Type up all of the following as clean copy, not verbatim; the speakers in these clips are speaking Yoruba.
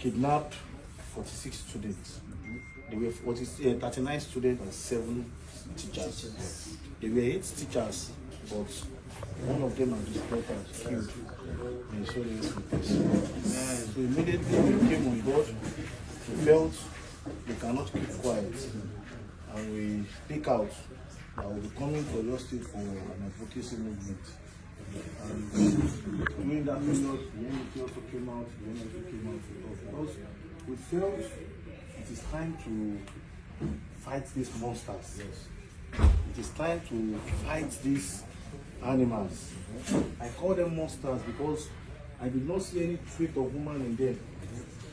kidnapped 46 students. They were 39 students and 7 teachers. Yes. They were 8 teachers, but one of them and his daughter killed. And so they So immediately we came on board, we felt we cannot keep quiet, and we speak out that we'll be coming to Oyo State for an advocacy movement. And during that period, the NUT also came out, the NUT came out to us because we felt it is time to fight these monsters. Yes. It is time to fight these animals. I call them monsters because I did not see any trait of human in them.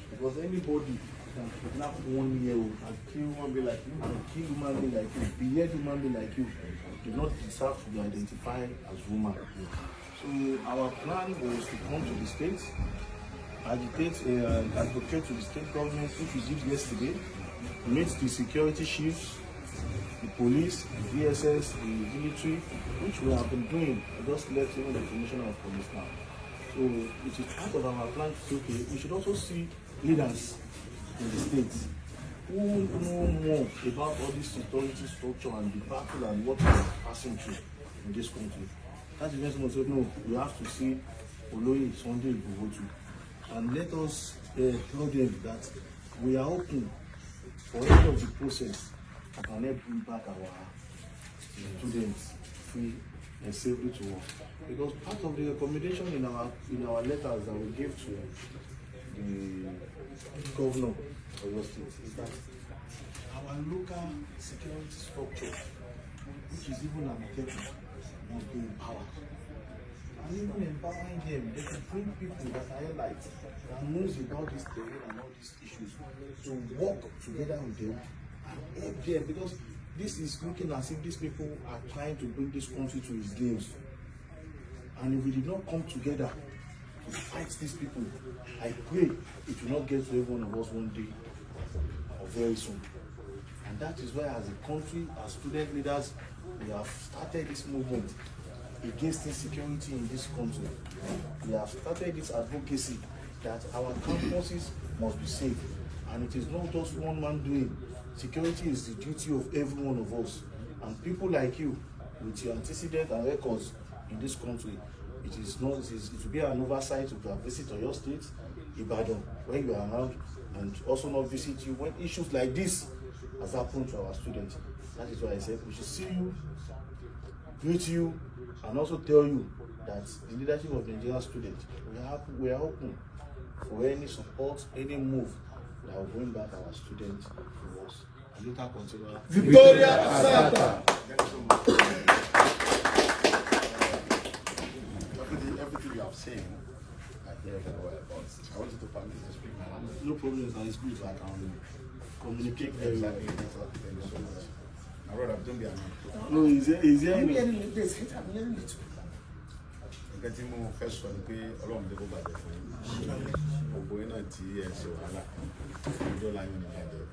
Because anybody can kidnap 1-year-old and kill one be like you, and kill human being like you, behead human being like you, do not deserve to be identified as human. So our plan was to come to the states, agitate, advocate to the state government, which we did yesterday, meet the security chiefs, the police, the DSS, the military, which we have been doing. I just left even the commissioner of police now. So it is part of our plan to say, okay, we should also see leaders in the states who know more about all this security structure and the battle and what we are passing through in this country. That's the reason we said, no, we have to see Oloye Sunday Igboho too. And let us tell them that we are open for any of the process that can help bring back our students free and safely to work. Because part of the recommendation in our letters that we gave to the governor of Oyo State is that our local security structure, which is even Amotekun, must be empowered. And even empowering them, they should bring people that are elite, that knows about this terrain and all these issues, to work together with them and help them, because this is looking as if these people are trying to bring this country to its knees. And if we did not come together to fight these people, I pray it will not get to every one of us one day or very soon. And that is why, as a country, as student leaders, we have started this movement against insecurity in this country. We have started this advocacy that our campuses must be safe. And it is not just one man doing. Security is the duty of every one of us. And people like you, with your antecedents and records in this country, it will be an oversight to visit Oyo State, Ibadan, where you are around, and also not visit you when issues like this has happened to our students. That is why I said we should see you, greet you, and also tell you that the leadership of Nigerian students, we are open for any support, any move that will bring back our students to us. And later continue. Victoria Asata! Thank you so much. Everything you have seen, I hear very well, but I want you to permit me to speak my language. No problem, sir. It's good. So I can communicate very well. Exactly. Thank you so much. My brother, don't be annoyed. No, is there I'm any? hearing this. I'm hearing it. Nǹkan tí mo fẹ́ sọ ni pé Ọlọ́run lè kó bàjẹ́ fún yín. Gbogbo yín náà tí ẹ ṣe wàhálà, ọjọ́ láyé ní ìbàjẹ́.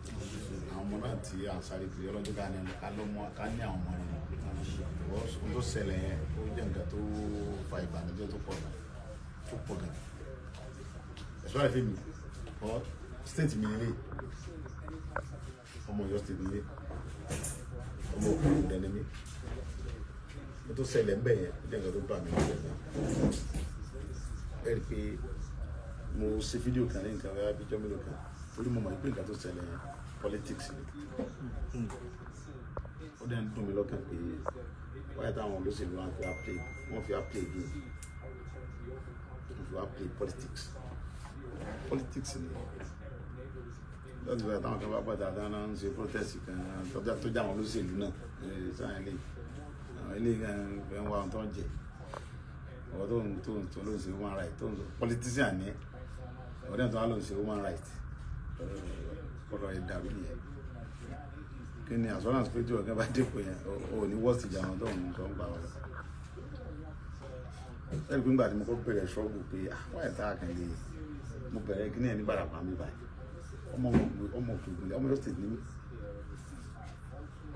Àwọn ọmọ náà tí à ń sáré kiri ọlọ́jọ́ ká ní ká ní àwọn ọmọ rẹ̀. Ohun tó ṣẹlẹ̀ yẹn, ó jẹ́ nǹkan tó fa ìbànújẹ́ tó pọ̀ gan. Tó pọ̀ gan. Ẹ̀ṣọ́ àìfẹ́ mi, ọ state mi nílé, ọmọ Ọ̀yọ́ state nílé, ọmọ òkú dẹni mi. Ohun tó ṣẹlẹ̀ ń bẹ̀ yẹn, ó jẹ́ nǹkan tó bà mí lọ́jọ́ gan. Ẹ rí i pé mo ṣe fídíò kan ní nǹkan bóyá bíjọ́ mélòó kan, torí mo mọ̀ pé nǹkan tó ṣẹlẹ̀ yẹn politics ni. Ó dẹ̀ ń dùn mí lọ́kàn pé wáyé táwọn olóṣèlú wọn fi wá play, wọ́n fi wá play game, wọ́n fi wá play politics. Politics ni. Láti fi àtàwọn kan bá bàtà dáná ń ṣe protest kan tó jẹ́ àwọn olóṣèlú náà, sáà ilé àwọn ilé kan fẹ́ ń wá ohun tó ń jẹ. Ọ̀rọ̀ tó ló ń ṣe human right, tó ń sọ politician ni ẹ́, ọ̀rẹ́ tó wá ló ń ṣe human right, ọ̀rọ̀ rẹ̀ dàrú nìyẹn. Kí ni assurance pé tí ọ̀gá bá dépò yẹn, ò ní worst ìjà àwọn tó ń sọ ń pa ọ̀rọ̀. Ẹ̀rí pé nígbà tí mo kọ́ bẹ̀rẹ̀ ṣọ́ọ̀bù pé wáyé tá a kàn lè mo bẹ̀rẹ̀ kí ni ẹ̀ ní Ìbàràpá mi báyìí. Ọmọ òkè ògùn, ọmọ Ọ̀yọ́ state ni mí,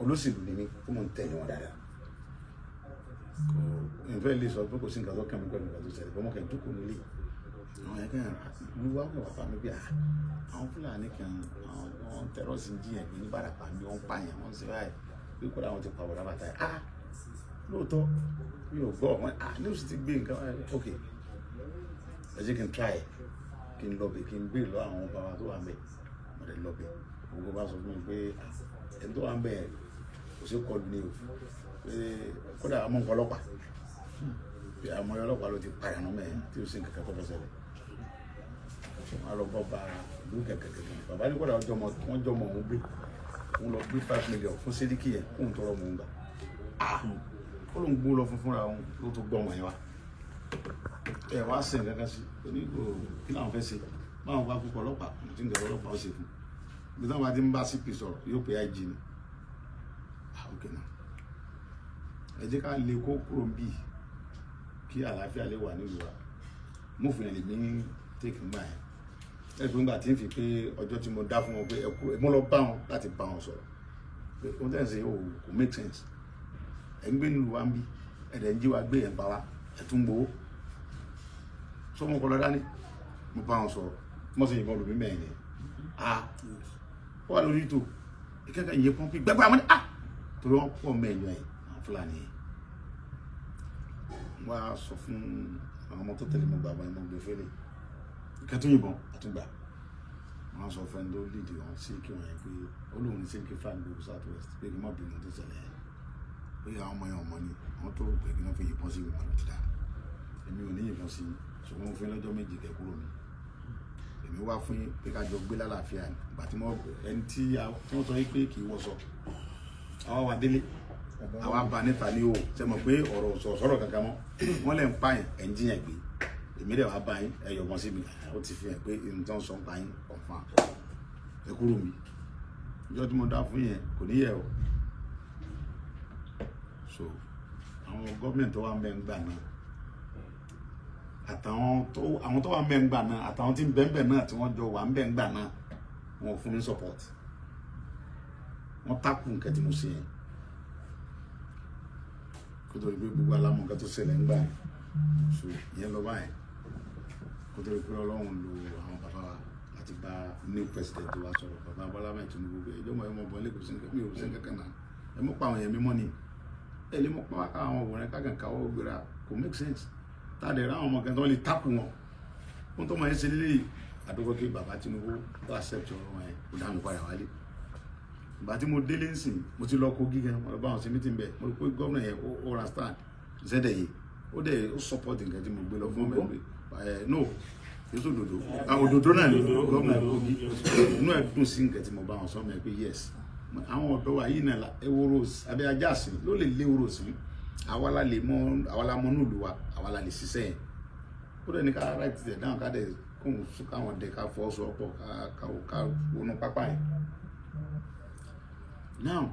olóṣèlú ni mí, ó mọ̀ ń tẹ̀lé wọn dáadáa. Kò ìfẹ́ lè sọ pé kò sí nǹkan tó kàn mí pẹ̀lú nǹkan tó ṣẹlẹ̀, bọ́mọ kàn jókòó nílé. Àwọn yẹn kàn wíwá wà bá mi bí i àwọn Fúlàní kan, àwọn terrorist ń jiyàn pé ní Ìbàràpá bí wọ́n ń pààyàn, wọ́n ń ṣe báyìí, pé kódà wọ́n ti pa bọ̀dá bàtà yìí. Ah, lóòótọ́ mi ò gbọ́ wọn. Ah, news ti gbé nǹkan báyìí. Ok, ẹ jẹ́ kí n try, kí n lọ bẹ̀, kí n gbé lọ àwọn bàbá tó wà ń bẹ̀. Mo dẹ̀ lọ bẹ̀, gbogbo bá sọ fún mi pé ẹni tó wà ń bẹ̀ kò sí kọlu ni o, pé kódà àwọn nǹkan ọlọ́pàá, pé àwọn ọlọ́pàá ló ti pààyàn mẹ́ tí ó sì ń kẹ̀kẹ́ tó fẹ́ ṣẹlẹ̀. Wọn á lọ bọ́ ba ìlú kẹ̀kẹ́kẹ́. Bàbá ní kódà wọ́n jọ mọ̀ òun gbé, òun lọ gbé 5 million fún sẹ́ríkì yẹn kóun tọrọ mọ̀ òun gbà. Ó lóun gbó lọ fún fúnra òun ló tó gbọ́ ọmọ yẹn wá. Ẹ wá sí nǹkan kan sí onígbò kí làwọn fẹ́ ṣe báwọn bá kúkọ ọlọ́pàá kò tí ń gẹ̀rọ ọlọ́pàá ó ṣe fún ibi táwọn bá ti ń bá CP sọ̀rọ̀, yóò pé IG ni. Ah, ok, náà ẹ jẹ́ ká lè kó kúrò níbí kí àlàáfíà lè wà nílùú wa. Move yẹn lè ní take ngbà yẹn. Ẹ pé ngbà tí ń fi pé ọjọ́ tí mo dá fún wọn pé ẹ kúrò, mo lọ bá wọn láti bá wọn sọ̀rọ̀ pé ohun tẹ́ ń ṣe ò kò make sense. Ẹ ń gbé nílùú wa ń bí, ẹ dẹ̀ ń jí wa gbé, ẹ̀ ń pa wa, ẹ̀ tún gbowó sọmọ kọlọ dání. Mo bá wọn sọ̀rọ̀, mo sì yìnbọn lùmí mẹ́rin ni. Ah, ó wà lórí ètò ìkẹ́kẹ́ ìyẹn pọ́npì gbẹ́gbẹ́ àwọn ní. Ah, torí wọ́n pọ̀ mẹ́rin yẹn, àwọn Fúlàní yẹn. Wọ́n á sọ fún àwọn ọmọ tó tẹ̀lé mi, gbàgbọ́ yẹn, mo gbé fẹ́lẹ̀ ìkẹ́tù yìnbọn àtúngbà. Wọ́n á sọ fún ẹni tó lead wọn sí kí wọ́n yẹn pé ó lóun ní sẹ́ńkì Fúlàní gbogbo South West, pé kí n má bínú tó ṣẹlẹ̀ yẹn, pé àwọn ọmọ yẹn ọmọ ni àwọn tó rò pé kí wọ́n fi yìnbọn sí ìwọ̀n ló ti dá. Èmi ò ní yìnbọn sí, ṣùgbọ́n mo fún yín lọ́jọ́ 7 kẹ́ kúrò mi. Èmi wá fún yín pé ká jọ gbé lálàáfíà ni. Ìgbà tí wọ́n ẹni tí wọ́n sọ yín pé kì í wọṣọ, àwa wà délé, àwa bá níta ní o ṣe mọ̀ pé ọ̀rọ̀ sọ̀rọ̀ kankan mọ́. Wọ́n lẹ̀ ń pààyàn, ẹ̀ ń jiyàn gbé, èmi dẹ̀ wá bá yín, ẹ̀ yọ̀bọ̀n sí mi. Ó ti fi hàn pé nǹkan sọ ń pa yín ọ̀fàn. Ẹ kúrò mi. Ìjọ tí mo dá fún yẹn kò ní yẹ o. So àwọn gọ́ọ̀mẹ̀ntì tó wà ń bẹ̀ ń gbà náà, àtàwọn tó àwọn tó wà ń bẹ̀ ń gbà náà, àtàwọn tí ń bẹ̀ ń bẹ̀ náà, tí wọ́n jọ wà ń bẹ̀ ń gbà náà, wọn ò fún mi support. Wọ́n tákù nǹkan tí mo ṣe yẹn kó tó di pé gbogbo alámọ̀ nǹkan tó ṣẹlẹ̀ ń gbà yẹn. So ìyẹn lọ báyẹn kó tó di pé Ọlọ́run lo àwọn bàbá wa láti bá new president wa sọ̀rọ̀, bàbá Bọ́lá Ahmed Tinubu. Bẹ́ẹ̀ ìjọba ẹ̀ mọ̀ bọ́ lẹ́kọ̀ọ́ sí mi ò sí nǹkan kan náà. Ẹ mọ̀ pa àwọn èèyàn mímọ́ ni, ẹ lè mọ̀ pa wá káwọn obìnrin kákan káwọ́ gbéra, kò make sense. Tá a dẹ̀ rá àwọn ọmọ kan tó lè tákù wọn wọn tó mọ̀ ẹ́ ṣe lélẹ́yìí. Àdúgbò kí bàbá Tinubu tó accept ọ̀rọ̀ wọn yẹn, kó dá mi padà wálé. Ìgbà tí mo délé ń sìn, mo ti lọ Kogi gan, mo lọ bá wọn ṣe meeting bẹ́ẹ̀. Mo rò pé gómìnà yẹn ó understand ṣẹ́dẹ̀ yìí, ó dẹ̀ ó support nǹkan tí mo gbé lọ fún ọmọ ẹgbẹ́ ẹ. No, èso òdòdó, àwọn òdòdó náà ni gómìnà Kogi. Inú ẹ̀ dùn sí nǹkan tí mo bá wọn sọ mọ́ ẹ pé yes, àwọn ọ̀dọ́ wa yìí náà ewúro abẹ́ ajá sí ló lè lé ewúro sí. Àwa la lè mọ, àwa la mọ nílùú wa, àwa la lè ṣiṣẹ́ yẹn. Ó dẹ̀ ní ká write it down, ká dẹ̀ kóhun káwọn dẹ̀ ká fọwọ́sowọ́pọ̀, ká wọnú pápá yẹn. Now,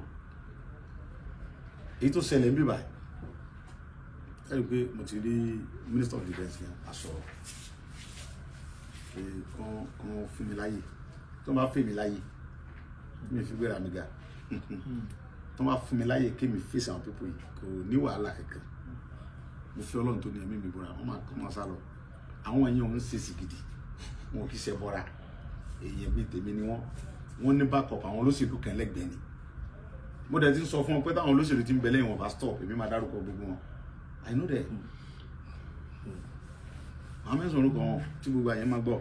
èyí tó ṣẹlẹ̀ ń bí báyìí, ẹ rí i pé mo ti rí Minister of Defence yẹn, àsọ̀rọ̀ pé kán fún mi láyè. Tó bá fún mi láyè, mi fi gbéra mi ga. Tó bá fún mi láyè kémi face àwọn people yìí, kò ní wàhálà kankan. Mo fi Ọlọ́run tó ní ẹ̀mí mi búra, wọ́n máa kọ́ máa sá lọ. Àwọn èèyàn ò ń ṣe sìgìdì, wọn kì í ṣe bọ́ra. Èèyàn bíi tèmi ni wọ́n. Wọ́n ní backup àwọn olóṣèlú kan lẹ́gbẹ̀ẹ́ ni. Mo dẹ̀ ti ń sọ fún wọn pé táwọn olóṣèlú ti ń bẹ lẹ́yìn wọn bá stop, èmi máa dárúkọ gbogbo wọn. I know that àwọn mẹ́sàn-án orúkọ wọn tí gbogbo àyẹ̀ máa gbọ́.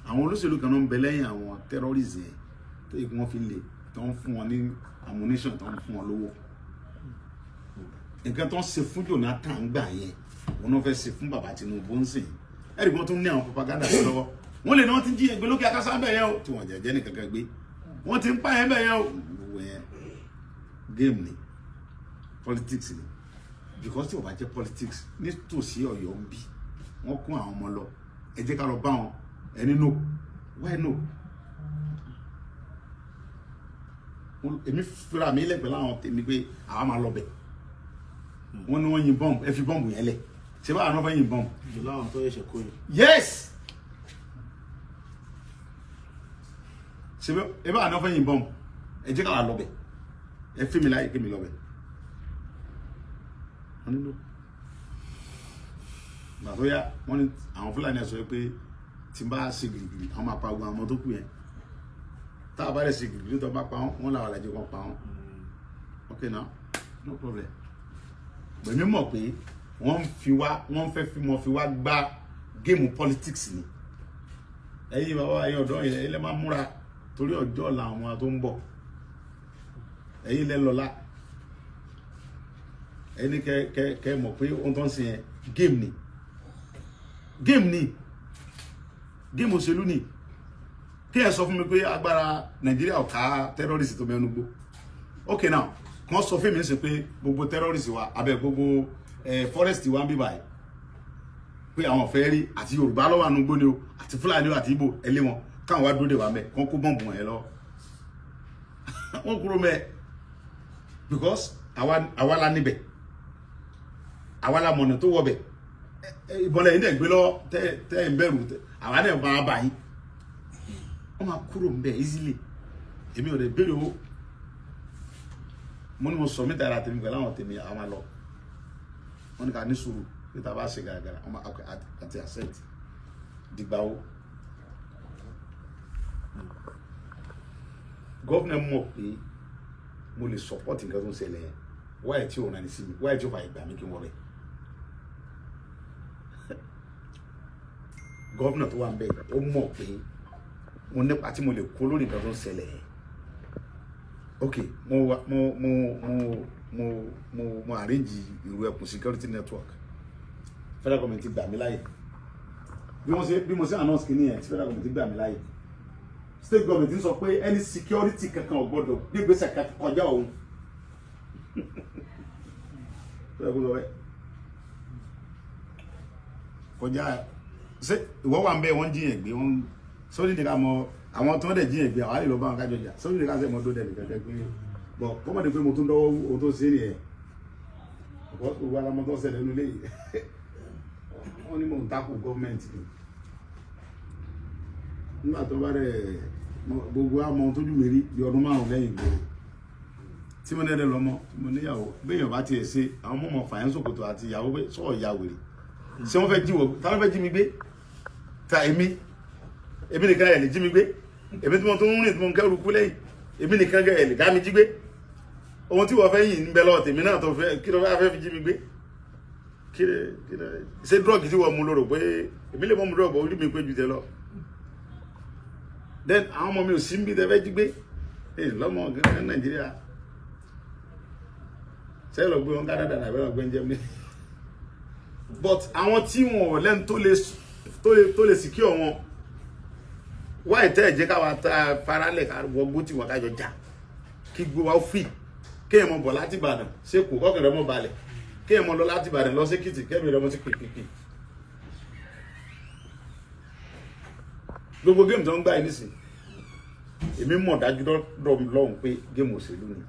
Àwọn olóṣèlú kan náà ń bẹ lẹ́yìn àwọn terrorists yẹn tó yẹ kí wọ́n fi lè tó ń fún wọn ní ammunition, tó ń fún wọn lówó. Nǹkan tó ń ṣe fún Jonathan gbà yẹn, wọn náà fẹ́ ṣe fún bàbá Tinubu ń sìn. Ẹ̀rí wọn tún ní àwọn propaganda tó lọ́wọ́. Wọ́n lè ní wọ́n ti jí ẹgbẹ́ lókè akásá bẹ́ẹ̀ yẹn o, tí wọ́n jẹ́jẹ́ ní kankan gbé, wọ́n ti ń pa yẹn bẹ́ẹ̀ yẹn o. Gbogbo yẹn game ni, politics ni, because tí o bá jẹ́ politics, nítòsí Ọ̀yọ́ ń bí, wọ́n kún àwọn ọmọ lọ, ẹ jẹ́ ká lọ bá wọn. Ẹni no, why no? Èmi fúra mi lẹ́gbẹ̀ẹ́ láwọn tèmi pé àwa máa lọ bẹ̀. Wọ́n ní wọ́n yin bọ́ǹbù, ẹ fi bọ́ǹbù yẹn lẹ̀. Ṣé báwa náà fẹ́ yin bọ́ǹbù? Jùlọ àwọn tó ṣẹ̀ṣẹ̀ kó yìí. Yes, ṣe ẹ báwa náà fẹ́ yin bọ́ǹbù, ẹ jẹ́ káwa lọ bẹ̀. Ẹ fi mi láyè kí mi lọ bẹ̀. Wọ́n nílò Ìgbà tó yá wọ́n ní àwọn Fúlàní sọ pé tí n bá ṣe gìrìgìrì àwọn máa pa ogun àwọn ọmọ tó kù yẹn. Tá a bá lè ṣe gìrìgìrì tó bá pa wọ́n, wọ́n làwọn àlàjì kan pa wọ́n. Okay now, no problem. Bẹ̀mí mọ̀ pé wọ́n fi wá, wọ́n fẹ́ fi mọ́ fi wá gbá géèmù politics ni. Ẹ̀yin bàbá, ẹ̀yin ọ̀dọ́ yẹn, ẹ̀yin lẹ máa múra torí ọjọ́ ọ̀la àwọn tó ń bọ̀. Ẹ̀yin lẹ lọ́la. Ẹ̀yin ní kẹ kẹ kẹ mọ̀ pé ohun tó ń ṣe yẹn géèmù ni. Géèmù ni. Géèmù òṣèlú ni. Kí ẹ sọ fún mi pé agbára Nàìjíríà ò ká terrorist tó mẹ́nu gbó. Okay now, wọ́n sọ fún mi ṣe pé gbogbo terrorist wa abẹ gbogbo forest wa ń bí báyìí pé àwọn fẹ́ rí àti Yorùbá lọ́wọ́ ànúgbó ni o, àti Fúlàní o, àti Ìgbò, ẹ lé wọn káwọn wá dúró dè wá mẹ́ kán kó bọ́ǹbù wọn yẹn lọ. Wọ́n kúrò mẹ́ because àwa la níbẹ̀, àwa la mọ̀nà tó wọ̀ bẹ̀. Ìbọn lẹ́yìn dẹ̀ gbé lọ tẹ́ tẹ́ ń bẹ̀rù àwa dẹ̀ máa bà yín. Wọ́n máa kúrò mbẹ̀ easily. Èmi ò dẹ̀ béèrè owó. Mo ní mo sọ mí dára tèmi pẹ̀lú àwọn tèmi, àwọn máa lọ. Wọ́n ní ká ní sùúrù bí ta bá ṣe gàràgàrà wọ́n máa àti accept dìgbà wo. Governor mọ̀ pé mo lè support nǹkan tó ń ṣẹlẹ̀ yẹn. Wáyé tí ò rán ni sí mi, wáyé tí ò fàyè gbà mí kí n wọ bẹ̀. Governor tó wà ń bẹ̀ ó mọ̀ pé mo nípa tí mo lè kó lórí nǹkan tó ń ṣẹlẹ̀ yẹn. Ok, mo mo mo mo mo mo mo arrange ìrù ẹkùn security network. Federal government ti gbà mí láàyè. Bí mo ṣe announce kìíní yẹn tí federal government ti gbà mí láàyè, state government ń sọ pé any security kankan ò gbọdọ̀ gbégbèsè kankan kọjá òun. Tó yẹ kó sọ bẹ́ẹ̀ kọjá. Ṣé ìwọ wà ń bẹ wọ́n jíyàn gbé wọ́n sórí nìkan mọ àwọn tí wọ́n dẹ̀ jíyàn gbé, àwọn àlè lọ bá wọn kájọ jà sórí nìkan sẹ́ mọ́ tó dẹ̀ nìkan jẹ́ pé bọ̀ kọ́mọ̀dé pé mo tún dọ́wọ́ ohun tó ṣe é nìyẹn. Ọ̀pọ̀ gbogbo alamọ tó ṣẹlẹ̀ nínú ilé yìí, wọ́n ní mò ń takò gọ́ọ̀mẹ̀ntì ni. Nígbà tó bá rẹ̀ gbogbo àmọ́ ohun tójú mi rí bí ọdún 5 lẹ́yìn ìgboro tí mo nẹ́rẹ̀ lọ́mọ tí mo níyàwó, béèyàn bá tiẹ̀ ṣe àwọn ọmọ ọmọ fàyẹ́ sòkòtò àti ìyàwó pé sọ̀rọ̀ ìyá wèrè ṣé wọ́n fẹ́ jí wọ̀, ta ló fẹ́ jí mi gbé? Ta èmi èmi nìkan ẹ̀ lè jí mi gbé? Èmi tí mo tún ń rìn tí mo ń kẹ́rù kú lẹ́yìn, èmi nìkan ẹ̀ lè dá mi jí gbé? Ohun tí wọ́n fẹ́ yìn ń bẹ lọ́wọ́ tèmi náà tó fẹ́ kí ló fẹ́ fi jí mi gbé? Kí ló ṣé drug tí wọ́n mú lóró pé èmi lè mọ́ mu drug orí mi pé ju tẹ lọ? Then àwọn ọmọ mi ò sí ń bí tẹ fẹ́ jí gbé lọ́mọ kankan Nàìjíríà. Sẹ́yìn lọ gbé wọn Canada nàbẹ́ lọ gbé ń Germany. But àwọn tí wọn ò lẹ́nu tó lè secure wọn, wáyé tẹ́ ẹ̀ jẹ́ káwa ta faralẹ̀ ká wọgbó tí wọn kájọ jà kí gbé wa ó free, kéèyàn mọ bọ̀ láti Ìbàdàn sẹ́kù kọ́kàn rẹ̀ mọ́ balẹ̀, kéèyàn mọ lọ láti Ìbàdàn lọ sékìtì kẹ́mi rẹ̀ mọ́ sí pìpìpì. Gbogbo géèmù tó ń gbà yìí nísìn, èmi mọ̀ dájú dọ́dọ̀ lọ́hùn pé géèmù òṣèlú ni.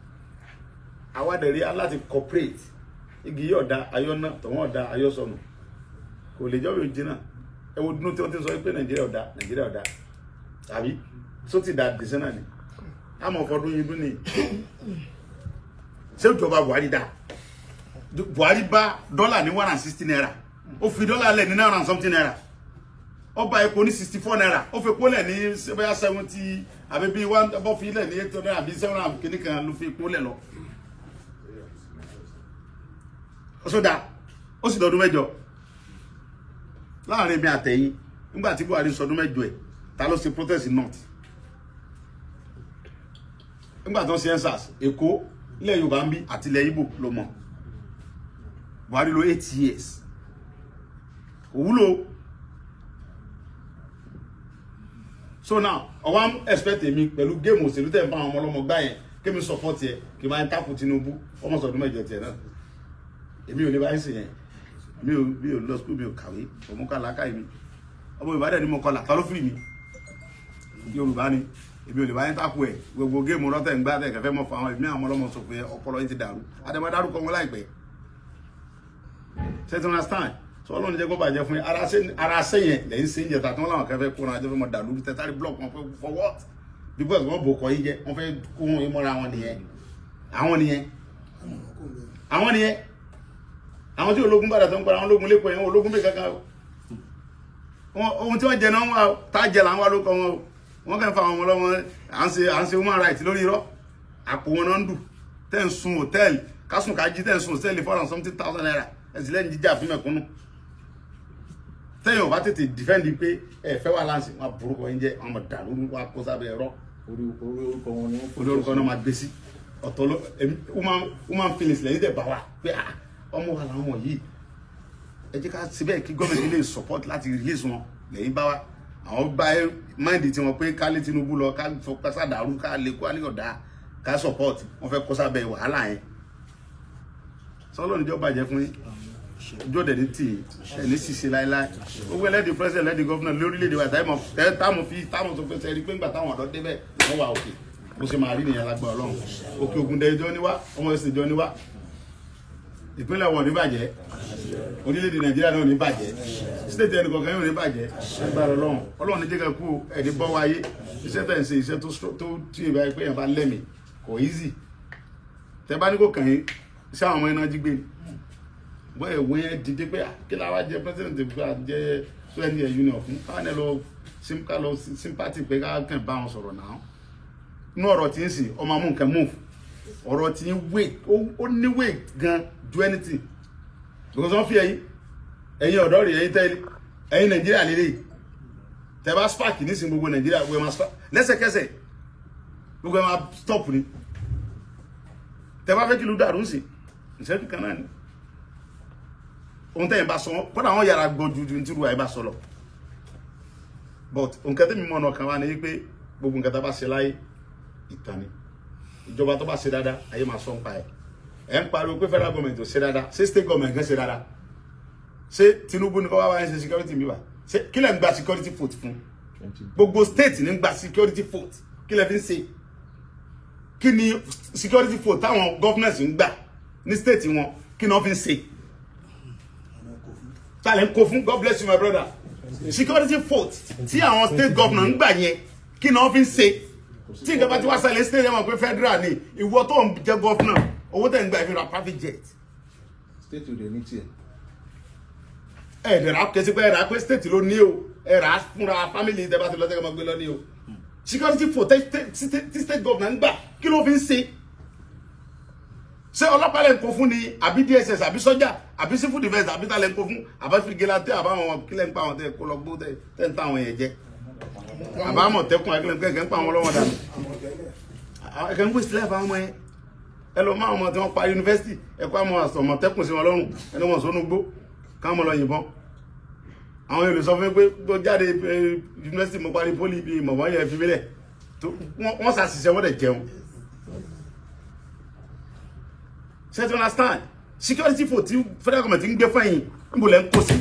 Àwa dẹ̀ rí aláti cooperate. Igi yóò da ayọ́ náà tọ̀wọ́n da ayọ́ sọnù kò lè jọ́ bí o jìnnà. Ẹ wo dúró tí wọ́n ti sọ pé Nàìjíríà ọ̀dà, Nàìjíríà ọ̀dà, tàbí só ti da dìsẹ́ náà ni àmọ́ fọdún yìí dún ni. Ṣé ìjọba Buhari dá? Buhari bá dọ́là ní ₦160, ó fi dọ́là lẹ̀ ní nine hundred and something naira. Ó bá epo ní ₦64, ó fi epo lẹ̀ ní bóyá 70 àbí bí one bọ́ fi lẹ̀ ní 800 àbí 700 kìíní kan ló fi epo lẹ̀ lọ. Ó sódà ó sì lọ́dún 8 láàrin mi àtẹ̀yìn. Nígbà tí Buhari sọdún 8 ẹ̀, ta ló ṣe protest in north nígbà tó ń ṣe EndSARS? Èkó, ilẹ̀ Yorùbá ń bí àti ilẹ̀ Ìgbò ló mọ̀. Buhari lò 8 years, kò wúlò. So now ọwọ́ am expect èmi pẹ̀lú géèmù òṣèlú tẹ̀ ń bá àwọn ọmọ ọlọ́mọ gbá yẹn, kémi support yẹ kí n máa ń takò Tinubu ọmọ sọdún 8 tiẹ̀ náà. Èmi ò lè bá yín sìn yẹn. Mi ò lọ school, mi ò kàwé, ọmọ kọ́ àlàkà mi, ọmọ Yorùbá dẹ̀ ni mo kọlà. Ta ló fìrì mi? Yorùbá ni èmi. Ò lè bá yín takò ẹ̀. Gbogbo géèmù rọ́tẹ̀ ń gbá tẹ̀ kẹfẹ́ mọ́ fún àwọn èmi àwọn ọlọ́mọ sọ pé ọpọlọ yín ti dàrú. Àdèmọ́ dárúkọ wọn láìpẹ́. Ṣé ti understand? So Ọlọ́run jẹ́ kó bàjẹ́ fún yín. Ara ṣe yẹn lẹ́yìn ṣe ń jẹ tàtí wọn làwọn kẹfẹ́ kó ran ajọ́ fẹ́ mọ dàlú tẹ́tàrí block wọn fẹ́. For what? Because wọ́n bò kọ́ yín jẹ́, wọ́n fẹ́ kó wọn mọ́ra wọn nìyẹn. Àwọn nìyẹn, àwọn nìyẹn, Àwọn tí ológun bàdà tó ń para àwọn ológun lẹ́kọ̀ọ́ yẹn, ológun bẹ́ẹ̀ kankan o. Ohun tí wọ́n jẹ náà wà, tá jẹ là ń wá ló kọ wọn o. Wọ́n kàn fa àwọn ọmọ ọlọ́wọ́. À ń ṣe human right lórí irọ́. Àpò wọn náà ń dù. Tẹ́ ń sun hòtẹ́ẹ̀lì, kásùn kájí, tẹ́ ń sun hòtẹ́ẹ̀lì 400 and something thousand naira, ẹ̀sìn lẹ́yìn jíjà fún mẹ̀kúnnù. Tẹ́yìn ò bá tètè defend pé ẹ fẹ́ wà láǹsì, wọn burúkọ yín jẹ́, wọn mọ̀ dàrú, wọn kó sábẹ́ ẹ̀rọ. Orí orúkọ wọn ni wọ́n. Orí orúkọ náà máa gbé sí. Ọ̀tọ̀ ló human feelings lẹ́yìn tẹ̀ bá wa pé ah, ọmọ wa làwọn yìí, ẹ jẹ́ ká síbẹ̀ kí gọ́ọ̀mẹ̀ntì lè support láti release wọn. Lẹ́yìn bá wa, àwọn bá mind tiwọn pé ká lé Tinubu lọ, ká fọ sádàrú, ká lè kó alẹ́ ọ̀dà, ká support wọn fẹ́ kó sábẹ́ wàhálà yẹn. Sọlọ́ níjọ́ bàjẹ́ fún yín, ojú ọ̀dẹ̀ ní tì í, ẹ̀ ní ṣìṣe láéláé. Gbogbo ẹlẹ́dìí president, ẹlẹ́dìí governor lórílẹ̀‐èdè wa, táìmọ̀ fi táwọn sọ pé sẹ́rí pé ńgbà táwọn ọ̀dọ́ débẹ̀ wọ́n wà òkè. Bó ṣe máa rí nìyẹn lágbára Ọlọ́run. Òkè Ògùn dẹjọ́ níwá, ọmọ ẹ̀sìn jọ níwá, ìpínlẹ̀ wọn ò ní bàjẹ́, orílẹ̀-èdè Nàìjíríà náà ò ní bàjẹ́, state ẹnì kọ̀ọ̀kan yóò ní bàjẹ́ lágbára Ọlọ́run. Ọlọ́run ní jẹ́ ká kú ẹni bọ́ wáyé. Iṣẹ́ tẹ̀ ń ṣe, iṣẹ́ tó tí ìbá pé yẹn bá lẹ́mìí kò easy. Tẹ bá ní kò kàn yín, iṣẹ́ àwọn ọmọ iná jí gbé ni wọ́n ẹ̀ wọ́n yẹn dìde pé kí la wá jẹ president pé à jẹ́ sọ́yìn ẹ̀ union fún káwọn ẹ̀ lọ ká lọ sympathy pé ká kàn bá wọn sọ̀rọ̀ náà. Inú ọ̀rọ̀ tí ń sìn, ọmọ amú nǹkan move, ọ̀rọ̀ tí ń weight, ó ní weight gan ju anything, because wọ́n fi ẹ̀yin ọ̀dọ́ rẹ̀, ẹ̀yin tẹ́lẹ̀, ẹ̀yin Nàìjíríà lélẹ̀. Tẹ́ bá spark nísìnyí, gbogbo Nàìjíríà, gbogbo ẹ̀ máa spark lẹ́sẹ̀kẹsẹ̀, gbogbo ẹ̀ máa stop ni. Tẹ́ bá fẹ́ kí ìlú dàrú sí ìṣẹ́jú kan náà ni. Ohun tẹ́yìn bá sọ, kọ́dà wọ́n yára gbọ́ ju ju tí irú àyè bá sọ lọ. But nǹkan tẹ́mi mọ̀ ọ̀nà kan wá ní wípé gbogbo nǹkan tá a bá ṣe láyé, ìtàn ni. Ìjọba tó bá ṣe dáadáa, ayé máa sọ ń pa ẹ̀. Ẹ̀ ń pariwo pé federal government ò ṣe dáadáa. Ṣé state government kan ṣe dáadáa? Ṣé Tinubu ní kọ́ wá wáyé ṣe security mi wá? Ṣé kí lẹ̀ ń gba security vote fún? Gbogbo state ní ń gba security vote. Kí lẹ̀ fi ń ṣe? Kí ni security vote táwọn governors ń gbà ní state wọn? Kí ni wọ́n fi ń ṣe? Tálẹ̀ ń kó fún? God bless you, my brother. Security vote tí àwọn state governor ń gbà yẹn, kí ni wọ́n fi ń ṣe? Tí nǹkan bá ti wá ṣẹlẹ̀ state yẹn, mọ̀ pé federal ni. Ìwọ tó ń jẹ́ governor, owó tẹ̀ ń gbà fi ra private jet. State ò dẹ̀ ní tiẹ̀. Ẹ dẹ̀ ra kẹsí pé ẹ rà pé state ló ní o. Ẹ rà á fúnra family tẹ bá ti lọ sẹ́kẹ̀ máa gbé lọ ní o. Security vote tí state governor ń gbà, kí ló fi ń ṣe? Ṣé ọlọ́pàá lẹ́ ń kó fún ni, àbí DSS, àbí sọ́jà, àbí civil defence, àbí tá lẹ́ ń kó fún, àbí vigilante, àbáwọn kílẹ̀ ń pa àwọn tẹ́ kó lọ gbó tẹ́ ń ta àwọn yẹn jẹ, àbámọ̀tẹ́kùn, akílẹ̀ ń pa àwọn ọlọ́wọ́n dànù, ẹ̀kẹ́ ń waste life àwọn ọmọ yẹn? Ẹ lọ máa ọmọ tí wọ́n parí yunifásitì, ẹ kó àwọn àmọ̀tẹ́kùn sí wọn lọ́rùn, ẹni wọn sọnù gbó káwọn lọ yìnbọn. Àwọn yóò lè sọ fún mi pé tó jáde yunifásitì, mo parí poly bíi mọ̀mọ́ yẹn fi mílẹ̀, wọ́n ṣàṣìṣe, wọ́n dẹ̀ jẹun. Ṣé you understand? Security vote tí federal government ń gbé fẹ́yìn, níbo lẹ́ ń kó sí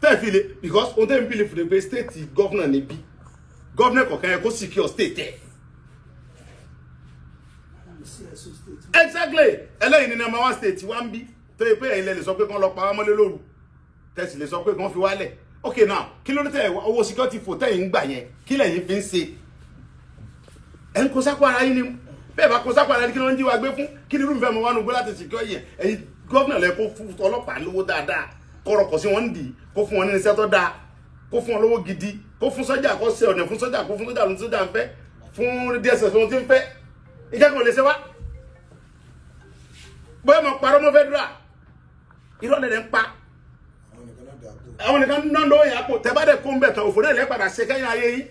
tẹ́ẹ̀ fi le? Because ohun tẹ́ẹ̀ ń believe ni pé state governor níbí, governor kọ̀ọ̀kan yẹ kó secure state ẹ̀. Exactly. Ẹlẹ́yìn ní number one state wa ń bí, tó yẹ pé ẹ̀yin lẹ lè sọ pé kán lọ pa wá mọ́lé lóru, tẹ̀sí lè sọ pé kán fi wálẹ̀. Ok, now, kí ló dé tẹ̀ owó security vote tẹ̀yìn ń gbà yẹn, kí lẹ̀yin fi ń ṣe? Ẹ̀ ń kó sápò ara yín ni. Bẹ́ẹ̀ bá kó sápò ara yín, kí ló ń jí wa gbé fún? Kí ni irúfẹ́ mọ wánu gbé láti secure yẹn? Ẹ̀yin governor lẹ kó fún ọlọ́pàá lówó dáadáa, kọ́rọ̀kọ̀ sí wọn ń dì í, kó fún wọn ní iṣẹ́ tó dáa, kó fún wọn lówó gidi, kó fún sọ́jà, kó ṣe ọ̀nà fún sọ́jà, kó fún sọ́jà lóhun tí sọ́jà ń fẹ́, fún DSS lóhun tí ń fẹ́. Ìjẹ́ lè ṣe wá bóyá mo parọ́ mọ́ federal, irọ́ lẹ̀ ń pa. Àwọn nìkan náà lọ́wọ́ yẹn àpò tẹ́ bá dẹ̀ kó ń bẹ̀ tán, òfò náà lẹ́ padà ṣe kẹ́yìn ayé yín.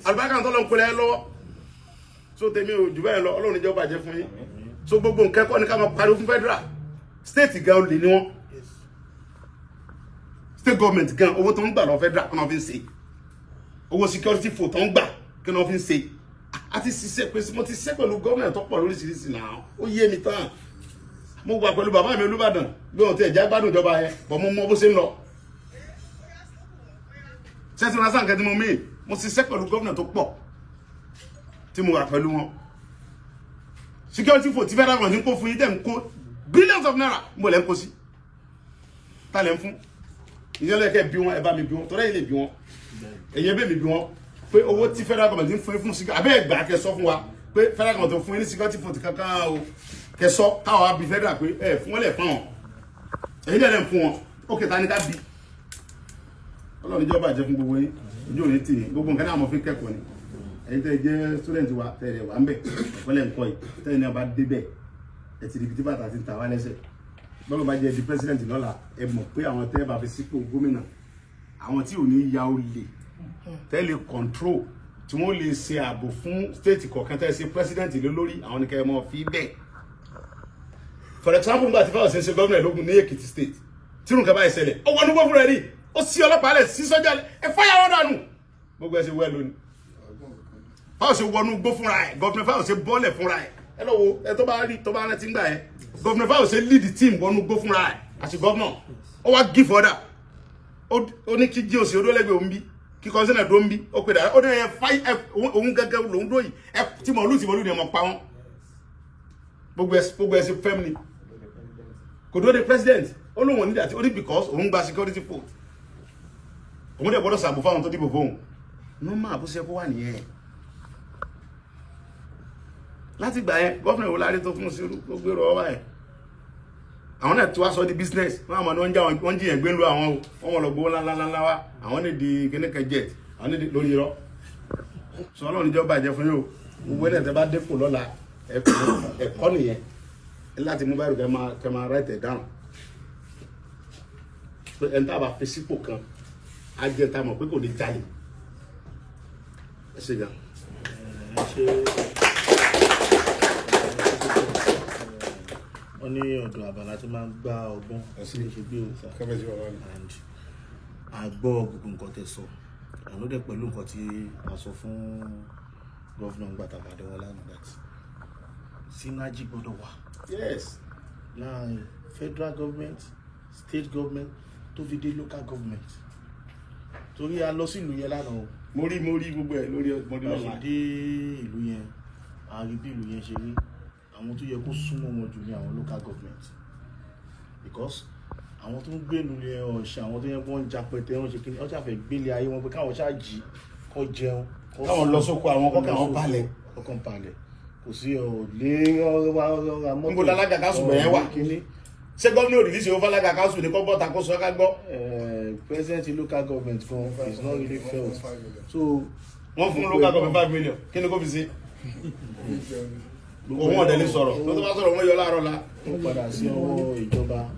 Àlùbáríkà tó lọ ń kolẹ̀ lọ́wọ́. So tèmi ò jù bẹ́ẹ̀ lọ. Ọlọ́run níjọ́ bàjẹ́ fún yín. So gbogbo nǹkan kọ́ ni ká máa pariwo fún federal. State gan olè ni wọ́n. State government gan, owó tó ń gbà lọ federal, kí wọ́n fi ń ṣe? Owó security vote tó ń gbà, kí wọ́n fi ń ṣe? Àti ṣiṣẹ́ pé mo ti ṣiṣẹ́ pẹ̀lú gómìnà tó pọ̀ lóríṣiríṣi náà, ó yé mi tán. Mo wà pẹ̀lú bàbá mi Olúbàdàn bí wọn ti ẹ̀já gbádùn ìjọba yẹn bọ̀, mo mọ bó ṣe ń lọ. Ṣẹ́sìn lásán nǹkan tí mo mí. Mo ṣiṣẹ́ pẹ̀lú gómìnà tó pọ̀ tí mo wà pẹ̀lú wọn. Security vote tí federal government ń kó fún yín, tẹ̀ ń kó billions of naira, mo lẹ́ ń kó sí, ta lẹ́ ń fún? Ìyẹn lẹ́kẹ́ bí wọn. Ẹ bá mi bí wọn, tọ́lá yìí lè bí wọn. Èyí bẹ́ẹ̀ mi bí wọn pé owó tí federal government ń fún yín fún security, abẹ́ ẹ̀gbà kẹ́ sọ fún wa pé federal government fún yín ní security vote kankan o. Kẹsọ káwọn abi federal pé ẹ fún wọn lẹ fún wọn, ẹ̀yin dẹ̀ ń fún wọn. Ó kẹta ní ká bí Ọlọ́run ìjọba jẹ́ fún gbogbo yín. Ojú òní tì yín. Gbogbo nǹkan náà mo fi kẹ́kọ̀ọ́ ni. Ẹ̀yin tẹ́ ẹ jẹ́ student wa, tẹ́ ẹ wà ń bẹ̀, ẹ̀kọ́ lẹ́ ń kọ́ yìí. Tẹ́ ẹ ní ọba débẹ̀, ẹ ti di ibi tí bàtà ti ń ta wá lẹ́sẹ̀. Bọ́lá bá jẹ́ di president lọ́la, ẹ mọ̀ pé àwọn tẹ́ ẹ bá fi sípò gómìnà, àwọn tí ò ní ya olè, tẹ́ lè control, tí wọ́n lè ṣe ààbò fún state kọ̀ọ̀kan tẹ́ ẹ ṣe president lé lórí, àwọn ni kẹ́ ẹ mọ̀ fi bẹ́ẹ̀. For example, nígbà tí Fáyọ̀ṣe ṣe gómìnà lógun ní Èkìtì State, tí nǹkan báyìí ṣẹlẹ̀, ó wọnú gbọ́ fúnra ẹ̀ rí, ó sí ọlọ́pàá lẹ̀, sí sọ́jà lẹ̀, ẹ fáyàwọ́ dànù, gbogbo ẹ ṣe wẹ́ lónìí. Fáyọ̀ṣe wọnú gbó fúnra ẹ̀, governor Fáyọ̀ṣe bọ́ọ̀lẹ̀ fúnra ẹ̀. Ẹ lọ wo ẹ tó bá rí, tó bá rántí gbà ẹ, governor Fáyọ̀ṣe lead team wọnú gbó fúnra ẹ̀ àti governor. Ó wá give order, ó ní kí jíòsì odólẹ́gbẹ̀ẹ́ òun bí, kí kọ́sínà tó ń bí, ó pè dà, ó ní ẹ fáyì ẹ, òun gẹ́gẹ́ lòun dó yìí, ẹ tí mọ̀lú tí mọ̀lú ni ẹ mọ̀ pa wọ́n. Gbogbo ẹ ṣe fẹ́m ni. Kò dúró de president. Ó lóun ò ní dàtí ó ní because òun gba security vote, òun dẹ̀ gbọ́dọ̀ sàbò fáwọn tó dìbò fóun. Normal bó ṣe kó wà nìyẹn. Láti gbà yẹn, governor wo lárí tó fún sí gbogbo èrò ọwọ́ ẹ̀? Àwọn náà tí wàá sọ di business wọn, àmọ́ ni wọ́n ń já wọ́n jiyàn gbé ń lu àwọn o, wọ́n wọ́n lọ gbowó ńláńláńlá wá, àwọn ní di kíníkan jet, àwọn ní di lórí irọ́. Sọ Ọlọ́run níjọ́ bàjẹ́ fún yín o. Gbogbo ẹ̀ tẹ́ bá dépò lọ́la, ẹ̀kọ́ nìyẹn láti mú báyìí, kẹ́ máa write it down pé ẹni tá a bá fi sípò kan á jẹ́ tá a mọ̀ pé kò ní jalè. Ẹ ṣe gan. Ẹ ṣe. Wọ́n ní ọ̀dọ̀ àbàlá tí máa ń gbá ọgbọ́n lè ṣe gbé òòsà. Kábíyèsí bàbá mi. And a gbọ́ gbogbo nǹkan tẹ́ sọ, àná dẹ̀ pẹ̀lú nǹkan tí a sọ fún governor gbàtàbàdé wọn lánàá, that synergy gbọ́dọ̀ wà láàrin federal government, state government, tó fi dé local government, torí a lọ sí ìlú yẹn lánàá o. Mo rí gbogbo ẹ lórí, mo rí Bá a ṣe online. dé ìlú yẹn, a rí bí ìlú yẹn ṣe rí. Àwọn tó yẹ kó súnmọ́ wọn jù ní àwọn local government, because àwọn tó ń gbé ìlú yẹn, ọ̀ṣẹ́ àwọn tó yẹ kó ń japẹtẹ wọn ṣe kí ni, wọ́n ṣàfẹ́ gbélé ayé wọn pé káwọn ṣáà jí, kó jẹun, kó Káwọn sùn, lọ sóko àwọn, kọ́kàn lọ wọn sóko, balẹ̀. Kọ́kàn balẹ̀. Kò sí ọ̀lẹ́ ọ̀rọ̀ mọ́tò. Níbo lálága káńsù bẹ̀yẹn wà? Kíní. Ṣé gómìnà òrìlísì owó fálága káńsù ní kọ́ bọ́ta kó sọ ká gbọ́? President local government gan is not really felt, so Wọ́n fún local government 5 million, kí ni kò fi ṣe? Òun ọ̀dẹ̀ lè sọ̀rọ̀ tó tó bá sọ̀rọ̀, wọ́n yọ láàárọ̀ la. Ó padà sí ọwọ́ ìjọba.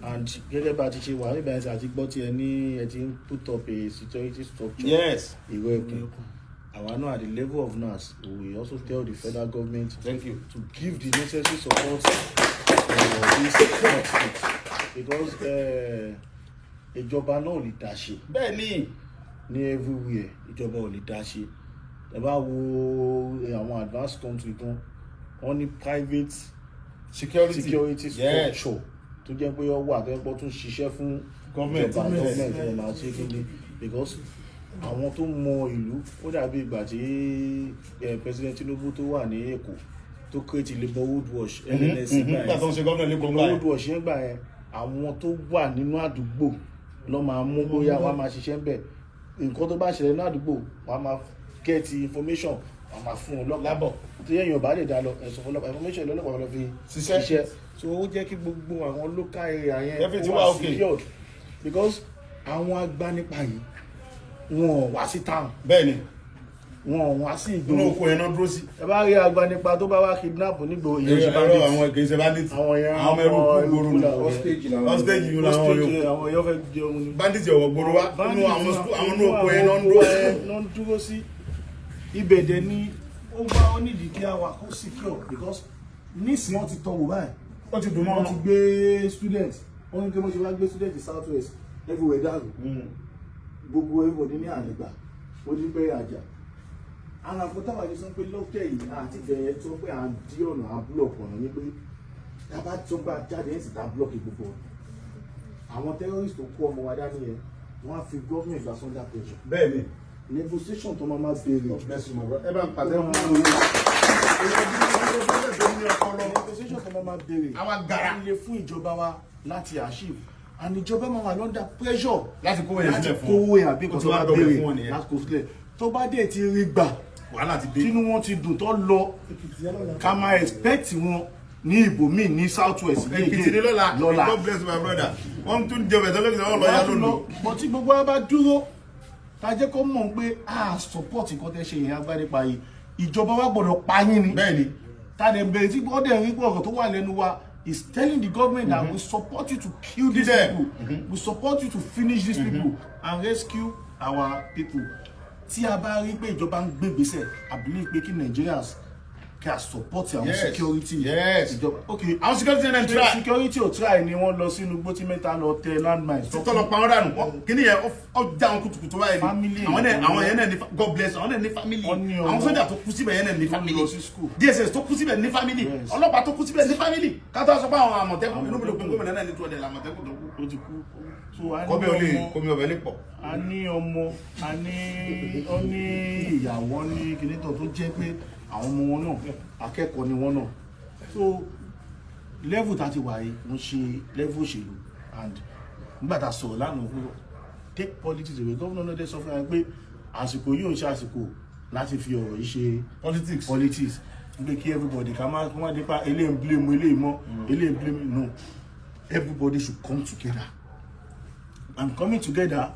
And gẹ́gẹ́ bá a ti ṣe wà nígbà yẹn, àti gbọ́ tí ẹ ní ẹ ti ń put up a security structure ìwé ẹkùn àwa náà, at the level of NANS, we also tell the federal government Thank you. to give the necessary support for this outfit, because ìjọba náà ò lè dá ṣe Bẹ́ẹ̀ ni. ní everywhere. Ìjọba ò lè dá ṣe. Ẹ bá wo àwọn advanced country gan, wọ́n ní private Security. security structure tó jẹ́ pé ó wà, tó jẹ́ pé ó tún ṣiṣẹ́ fún Government. ìjọba, government ẹ̀ máa ṣe kí ni, because àwọn tó mọ ìlú, ó dàbí ìgbà tí President Tinubu tó wà ní Èkó tó create Neighborhood Watch, NNSC gbà Nígbà tó ń yẹn. ṣe gómìnà lẹ́kọ̀ọ́ gbà Neighborhood yẹn. Watch yẹn gbà yẹn, àwọn tó wà nínú àdúgbò lọ́ máa mú, bóyá wọ́n á máa ṣiṣẹ́ ń bẹ̀. Nǹkan tó bá ṣẹlẹ̀ nínú àdúgbò, wọ́n á máa get information, wọ́n á máa fún un lọ́pàá Lábọ̀. Tí èèyàn bá lè dá lọ, ẹ̀sùn fún ọlọ́pàá, information lọ́lọ́pàá lọ fi Ṣiṣẹ́. ṣiṣẹ́. So ó jẹ́ kí gbogbo àwọn local area yẹn Everything ó wà wà okay. secured, because àwọn agbanipa yìí, wọn ò wá sí town, Bẹ́ẹ̀ ni. wọn ò wá sí Inú ìgboro. oko yẹn náà dúró sí. Ẹ bá rí agbanipa tó bá wá kidnap nígboro, ìyẹn ṣe Ẹ̀rọ bandit. àwọn kì í ṣe bandit. Àwọn yẹn, àwọn ọmọ ẹrú kú gbòòrò ni. làwọn yẹn. Hostage làwọn. Hostage yìí làwọn Hostage. yòókù. Àwọn èèyàn fẹ́ jẹun ni. Bandit ọ̀wọ̀ gbòòrò wa, inú àwọn school, àwọn inú oko yẹn náà ń dúró sí. Náà ń dúró sí ibẹ̀. Dẹ̀ ni ó bá ó nídìí kí a wà kó secure, because nísìnyí wọ́n ti tọ́ wò báyìí. Ó ti dùn mọ́ Wọ́n wọn. ti gbé student, wọ́n ní kí wọ́n ṣe wá gbé student south west, everywhere dàrú, gbogbo everybody ní àlegbà, ó ní pé àjà ara nǹkan táwọn àjọ sọ pé lọ́tẹ̀ yìí àti ìfẹ́ sọ pé à ń dí ọ̀nà, à ń block ọ̀nà, ní pé tábà tó gbà jáde ẹ̀ sì ta block gbogbo ọ̀nà. Àwọn terrorist tó kó ọmọ wa dání yẹn, wọ́n á fi government lásán under pressure. Bẹ́ẹ̀ ni. Negotiation tó máa máa béèrè. Bless you, my brother. Ẹ bá ń pàtẹ́ fún Negotiation tó máa máa béèrè Àwa gara. ilé fún ìjọba wa láti achieve, and ìjọba máa wà under pressure Láti kówó yẹn láti sílẹ̀ fún kówó yẹn àbí Ó nǹkan ti tó wá bá dọ̀bẹ̀ béèrè fún wọn nìyẹn. láti kó sílẹ̀. Tó bá dé ti rí gbà, Wàhálà ti dé. tínú wọn ti dùn tó lọ, ká máa expect wọn. ní ibòmíì ní South West. Èkìtì ní lọ́la. God bless my brother. Wọ́n tún jẹ bẹ̀tẹ̀ lókè, wọ́n lọ yá lónìí. Bọ̀ tí gbogbo wa bá dúró, ta jẹ́ kó mọ̀ pé a support nǹkan tẹ́ ṣe yẹn, agbárípa yìí, ìjọba wa gbọ́dọ̀ pa yín ni. Bẹ́ẹ̀ni. Ta lè bẹ̀rẹ̀ tí wọ́n dẹ̀ rí pé ọ̀rọ̀ tó wà lẹ́nu wa is telling the government that we support you to kill these Them. people, we support you to finish these people and rescue our people. Tí a bá rí pé ìjọba ń gbé ìgbésẹ̀, I believe pé kí Nigerians kí a support àwọn security ìjọba. Ok. Àwọn security náà try. Security ò try ni wọ́n lọ sínú igbó tí mẹ́ta lọ tẹ landmines. Títọ́ lọ pa wọ́n dànù. Kíní yẹn ó já wọn kùtùkùtù báyìí ni. Family. Àwọn náà, àwọn yẹn náà ní God bless, àwọn náà ní family. Wọ́n ní ọmọ. Àwọn sójà tó kú síbẹ̀ yẹn náà ní Tó family. lọ sí school. DSS tó kú síbẹ̀ ní family. Ọlọ́pàá tó kú síbẹ̀ ní family. Kátó sọ pé àwọn Àmọ̀tẹ́kùn, inú mi ló pé gómìnà náà ní 200 Àmọ̀tẹ́kùn tó kú. Ó ti kú, so a ní Kọ́bẹ̀ ò lè ọmọ, kómi ọbẹ̀ lè pọ̀. A ní ọmọ, a ní ó ní ìyàwó, ní kìnìtàn tó jẹ́ pé àwọn ọmọ wọn náà akẹ́kọ̀ọ́ ni wọ́n náà. So level tá a ti wà yìí ń ṣe level òṣèlú, and nígbà tá a sọ̀rọ̀ lánàá fún take politics away, gómìnà náà dé sọ fún wa pé àsìkò yìí ò ń ṣe àsìkò láti fi ọ̀rọ̀ yìí ṣe Politics. politics, pé kí everybody ká má kó má dé pa eléyìí ń blame eléyìí mọ́, eléyìí ń blame. No, everybody should come together, and coming together,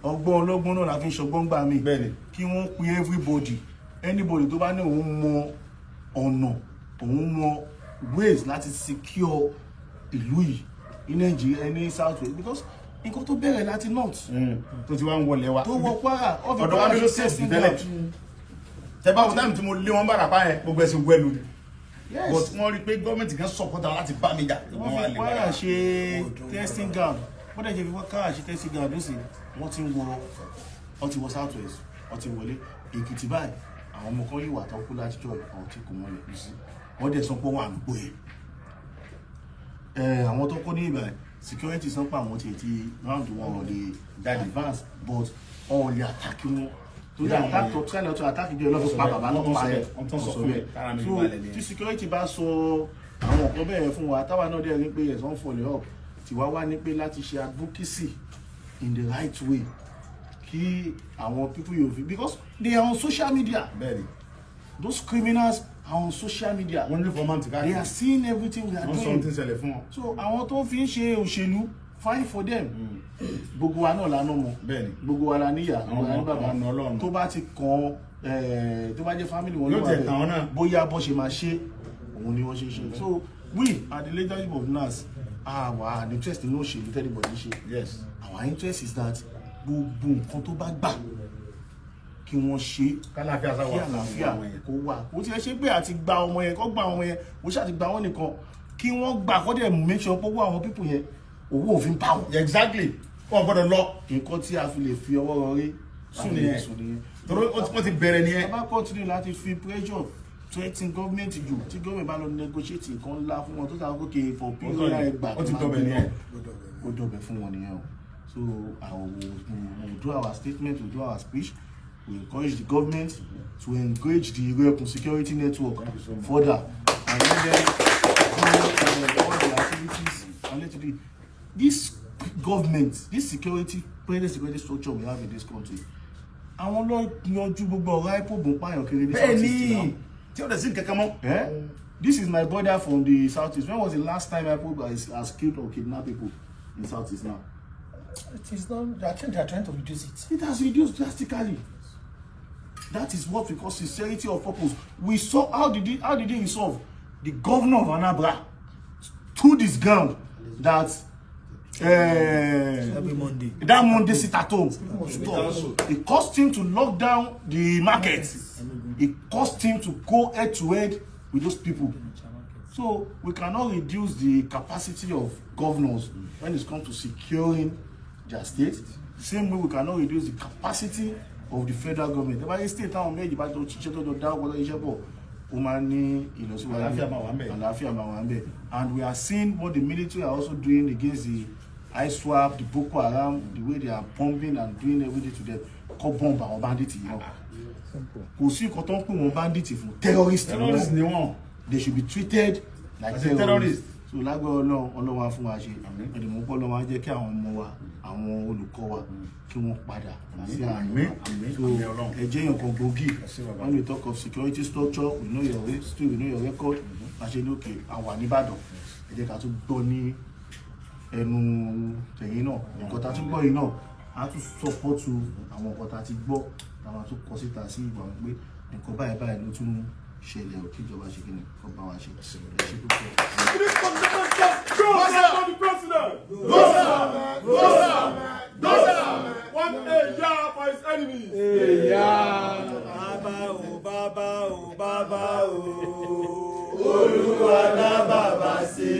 ọgbọ́n ọlọ́gbọ́n náà la fi ń ṣọgbọ́n gbà mí. Kí wọ́n pe everybody, anybody tó bá ní òun mọ ọ̀nà, òun mọ ways láti secure ìlú yìí ní Nàìjíríà, ní South West, because nǹkan tó bẹ̀rẹ̀ láti north tó ti wá ń wọlé wa tó wọ Kwara, ó fi Ọ̀dọ̀ wa Kwara bí ló ṣe sèṣì testing tẹ́lẹ̀. ground. Tẹ bá wo táìmù tí mo lé wọn bára pa yẹn, gbogbo ẹsẹ̀ wẹ́lu ni. But Yes. wọ́n rí i pé gọ́ọ̀mẹ̀ntì kan support àwọn láti bá mi jà. Wọ́n fi Kwara ṣe testing ground. Wọ́n dẹ̀ ṣe fi Kwara ṣe testing ground lóṣì, wọ́n ti ń wọ, wọ́n ti wọ South West, wọ́n ti wọlé Èkìtì báyìí. Àwọn ọmọ kan yìí wà tó kú láti jọ àwọn tí kò wọ́n lẹ̀ sí, wọ́n dẹ̀ sọ pé wọ́n à ń gbé ẹ̀ àwọn tó kó ní ìbàdàn. Security sọ pé àwọn tiẹ̀ ti round wọn ò lè advance, but wọn ò lè attack wọn torí attack tó try not to attack jẹ́ lọ́fọ̀ pa bàbá Wọ́n lọ́pàá sọ ẹ̀. bẹ́ẹ̀, wọ́n tún sọ fún mi, tára mi So balẹ̀ nìyẹn. tí security bá sọ àwọn nǹkan bẹ́ẹ̀ fún wa, táwa náà dẹ̀ rí pé yes, wọ́n follow up tiwa wá ní pé láti ṣe advocacy in the right way kí àwọn people yóò fi, because they are on social media. Those criminals are on social media. Wọ́n ní informant They káàkiri. are seeing everything we are Wọ́n sọ ohun doing. tí ń ṣẹlẹ̀ fún wọn. So àwọn tó fi ń ṣe òṣèlú, fine for them. Gbogbo wa náà la ná mọ. Gbogbo wa la níyà, gbogbo wa la ní bàbá. Àwọn ọmọ Ọlọ́run. Tó bá ti kàn tó bá jẹ́ family wọn Yóò ló wà tiẹ̀ bẹ́ẹ̀, kàn wọ́n náà. bóyá bó ṣe máa ṣe òun ni wọ́n ṣe ṣe. So we are the leadership of NANS, our interest nínú òṣèlú tí anybody ṣe, our interest is that gbogbo nǹkan tó bá gbà kí wọ́n ṣe Kálàáfíà sá kí wà. Àlàáfíà kó wà. Kó tiẹ̀ ṣe pé àti gba ọmọ yẹn, kó gba ọmọ yẹn, kó ṣáà ti gba wọn nìkan, kí wọ́n gbà kó dẹ̀ make sure pé owó àwọn people yẹn, owó òfin bá wọn. Exactly, wọn gbọ́dọ̀ lọ. Nǹkan tí a fi lè fi ọwọ́ rọrí Sùn nìyẹn. Sùn nìyẹn. Torí wọ́n ti bẹ̀rẹ̀ nìyẹn. A bá continue láti fi pressure threaten government jù, tí government bá lọ negotiate nǹkan ńlá fún wọn tó ta kókè for period ẹgbà, Ó ti dọ̀bẹ̀ nìyẹn. Ó dọ̀bẹ̀ fún wọn nìyẹn o. So our we will do our statement, we will do our speech, we encourage the government to engage the Irekun security network further and let them do all the activities and let it be. This government, this security, present security structure we have in this country, àwọn ló yanjú gbogbo ọ̀rọ̀ IPOB ń pààyàn kiri ní Bẹ́ẹ̀ South East now. ni, tí ó dẹ̀ sí nǹkan kan mọ́. Eh? This is my brother from the Southeast. When was the last time IPOB has killed or kidnapped people in Southeast now? It is not. I think they are trying to reduce it. It has reduced drastically. That is what we call sincerity of purpose. We saw how did it resolve? The governor of Anambra stood his ground that Every Monday. that Monday sit at home. Stop. It cost him to lock down the market. It cost him to go head to head with those people. So we cannot reduce the capacity of governors when it comes to securing their state. Same way we cannot reduce the capacity of the federal government. Ẹ bá yẹ state táwọn méjì bá tó ṣiṣẹ́ tó jọ dá ọpọlọ iṣẹ́ pọ̀, ó máa ní ìlọsíwájú. Àlàáfíà máa wà ńbẹ̀. Àlàáfíà máa wà ńbẹ̀. And we are seeing what the military are also doing against the ISWAP, the Boko Haram, the way they are pumping and doing everything to them. Kọ́ bomb àwọn bandits yìí náà. Kò sí nǹkan tó ń pè wọ́n bandits fún, terrorist ni wọ́n. Terrorist ni wọ́n. They should be treated like As a terrorists. terrorist. So lágbára Ọlọ́run, Ọlọ́run á fún wa ṣe. Ẹ̀dùnmọ́ pọ̀ Ọlọ́run á jẹ́ kí àwọn ọmọ wa, àwọn olùkọ́ wa, kí wọ́n padà sí àárín Àmín, wa. àmín, So àmín Ọlọ́run. ẹ jẹ́ èèyàn kan gbòógì. Ṣé bàbá. When we talk of security structure, we know your history, we know your record. A ṣe ní òkè àwà nìbàdàn, ẹ jẹ́ ká tún gbọ́ ní ẹnu tẹ̀yìn náà. Nǹkan tá a tún gbọ́ yìí náà, a tún support àwọn nǹkan tá a ti gbọ́, táwọn tún kọ síta sí ìgbà wọn pé nǹkan báyìí báyìí ló tún ṣẹlẹ̀ ò, kí ìjọba ṣe kí ni kó bá wa ṣe. Ẹ ṣe púpọ̀. Go, president! Go, sir! Go, sir! Go, sir! One a year for his enemies. Bàbá o, bàbá o, bàbá o, Olúwa dá bàbá sí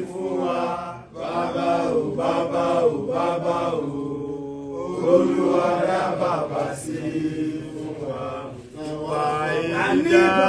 fún wa. Bàbá o, bàbá o, bàbá o, Olúwa dá bàbá sí fún wa. Wà á dá.